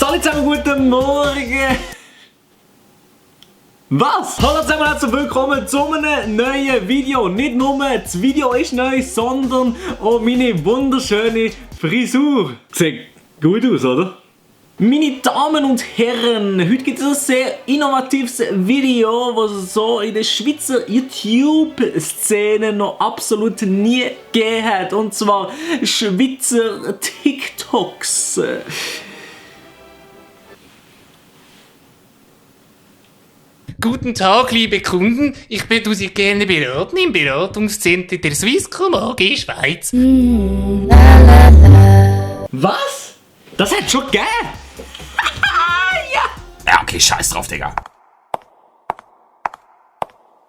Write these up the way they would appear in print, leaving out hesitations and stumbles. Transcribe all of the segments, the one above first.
Salut zusammen, guten Morgen! Was? Hallo zusammen, herzlich willkommen zu einem neuen Video. Nicht nur das Video ist neu, sondern auch meine wunderschöne Frisur. Sieht gut aus, oder? Meine Damen und Herren, heute gibt es ein sehr innovatives Video, das es so in der Schweizer YouTube-Szene noch absolut nie gegeben hat. Und zwar Schweizer TikToks. Guten Tag, liebe Kunden. Ich würde Sie gerne beraten im Beratungszentrum der Swisscom AG Schweiz. Was? Das hat schon gegeben? Ja, okay, scheiß drauf, Digga.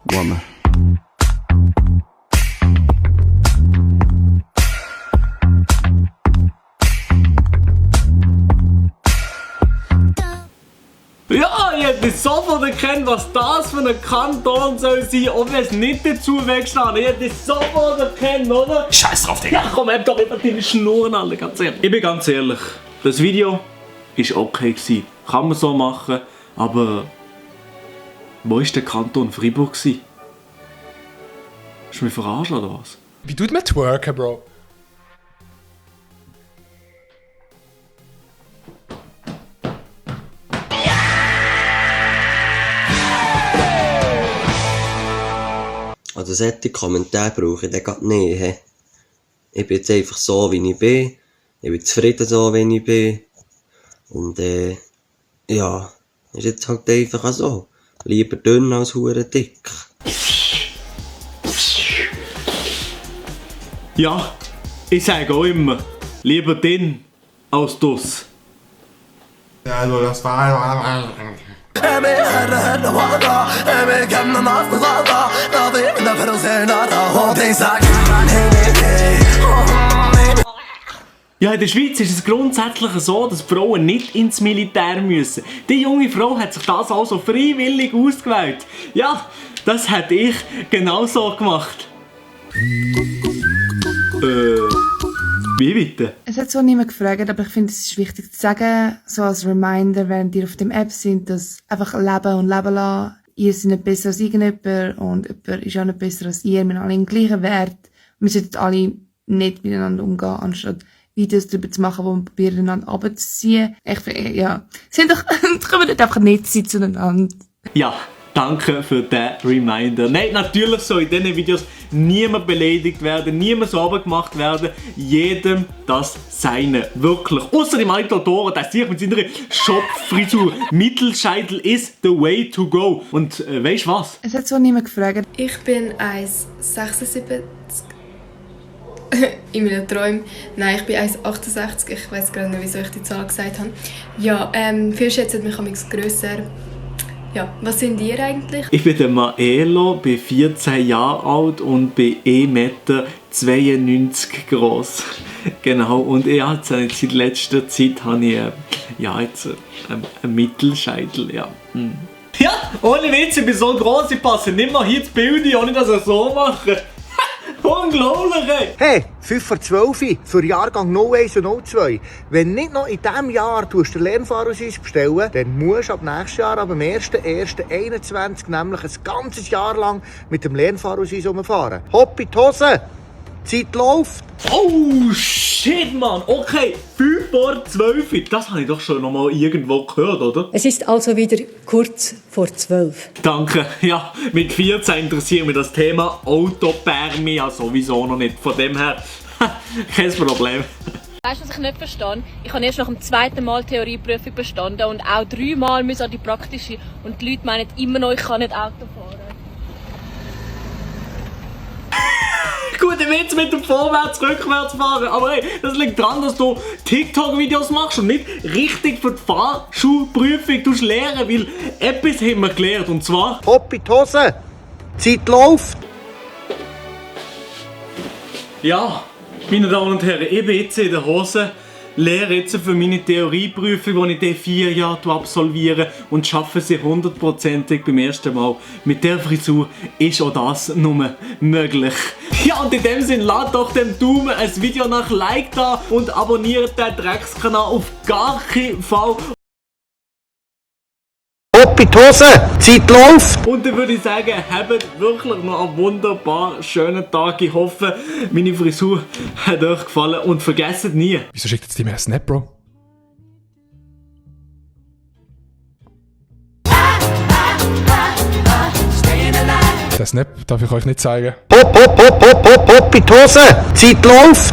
Woman. Ja, ich hätte sofort erkannt, was das für ein Kanton soll sein, ob es nicht dazu weggestanden. Ich hätte sofort erkannt, oder? Scheiß drauf, Digga. Ja, komm, hab doch immer deine Schnurren alle, ganz ehrlich. Ich bin ganz ehrlich, das Video war okay gewesen. Kann man so machen, aber wo war der Kanton Freiburg gewesen? Hast du mich verarscht oder was? Wie tut man twerken, Bro? Also solche Kommentare brauche ich dann grad nicht. He. Ich bin jetzt einfach so, wie ich bin. Ich bin zufrieden so, wie ich bin. Und ja, ist jetzt halt einfach auch so. Lieber dünn als hure dick. Ja, ich sage auch immer, lieber den als das. Also das war... Ja, in der Schweiz ist es grundsätzlich so, dass Frauen nicht ins Militär müssen. Die junge Frau hat sich das also freiwillig ausgewählt. Ja, das hätte ich genauso gemacht. Wie bitte? Es hat zwar niemand gefragt, aber ich finde, es ist wichtig zu sagen, so als Reminder, während ihr auf dem App sind, dass einfach leben und leben lassen. Ihr seid nicht besser als irgendjemand und jemand ist auch nicht besser als ihr. Wir haben alle den gleichen Wert. Wir sollten alle nicht miteinander umgehen, anstatt Videos darüber zu machen, wo wir probieren, einander runterzuziehen. Ich finde, ja, sind doch, können wir nicht einfach nett sein zueinander. Ja, danke für den Reminder. Nein, natürlich soll in diesen Videos niemand beleidigt werden, niemand sauber gemacht werden. Jedem das Seine. Wirklich. Außer dem alten Autoren, der sich mit seiner Shop-Frisur. Mittelscheitel is the way to go. Und weißt du was? Es hat zwar niemand gefragt. Ich bin 1,76 in meinen Träumen. Nein, ich bin 1,68. Ich weiß gerade nicht, wieso ich die Zahl gesagt habe. Ja, viele schätzen mich amigs grösser. Ja, was sind ihr eigentlich? Ich bin der Maelo, bin 14 Jahre alt und bin 1,92 Meter groß. Genau, und ja, jetzt seit letzter Zeit habe ich einen Mittelscheitel. Ja. Ja, ohne Witz, ich bin so groß, ich passe nicht mal hier ins Bild, ohne dass ich so mache. Unglaublich, ey! Hey, 5 vor 12 für Jahrgang 01 und 02. Wenn nicht noch in diesem Jahr den Lernfahrausweis bestellen, dann musst du ab nächstes Jahr, ab dem 1.1.21, nämlich ein ganzes Jahr lang mit dem Lernfahrausweis rumfahren. Hopp in die Hose! Zeit läuft! Oh shit, Mann! Okay, 5 vor 12. Das habe ich doch schon noch mal irgendwo gehört, oder? Es ist also wieder kurz vor 12. Danke. Ja, mit 14 interessiert mich das Thema Autopermi ja sowieso noch nicht. Von dem her, kein Problem. Weißt du, was ich nicht verstehe? Ich habe erst nach dem zweiten Mal Theorieprüfung bestanden und auch 3 Mal müssen an die praktische. Und die Leute meinen immer noch, ich kann nicht Auto fahren. Gut, ich will jetzt mit dem Vorwärts, Rückwärts fahren, aber hey, das liegt daran, dass du TikTok-Videos machst und nicht richtig für die Fahrschulprüfung lernen, weil etwas haben wir gelernt, und zwar... Hopp in die Hose! Zeit läuft! Ja, meine Damen und Herren, ich bin jetzt in der Hose, lehre jetzt für meine Theorieprüfung, die ich in 4 Jahren absolviere, und schaffe sie 100%ig beim ersten Mal. Mit der Frisur ist auch das nur möglich. Ja, und in dem Sinne, lasst doch dem Daumen ein Video nach Like da und abonniert den Dreckskanal auf gar keinen Fall. hopp in die Hose, Zeit läuft. Und dann würde ich sagen, habt wirklich noch einen wunderbar schönen Tag. Ich hoffe, meine Frisur hat euch gefallen und vergesst nie. Wieso schickt jetzt die mir einen Snap, Bro? Den Snap darf ich euch nicht zeigen. Hopp in die Hose, Zeit läuft.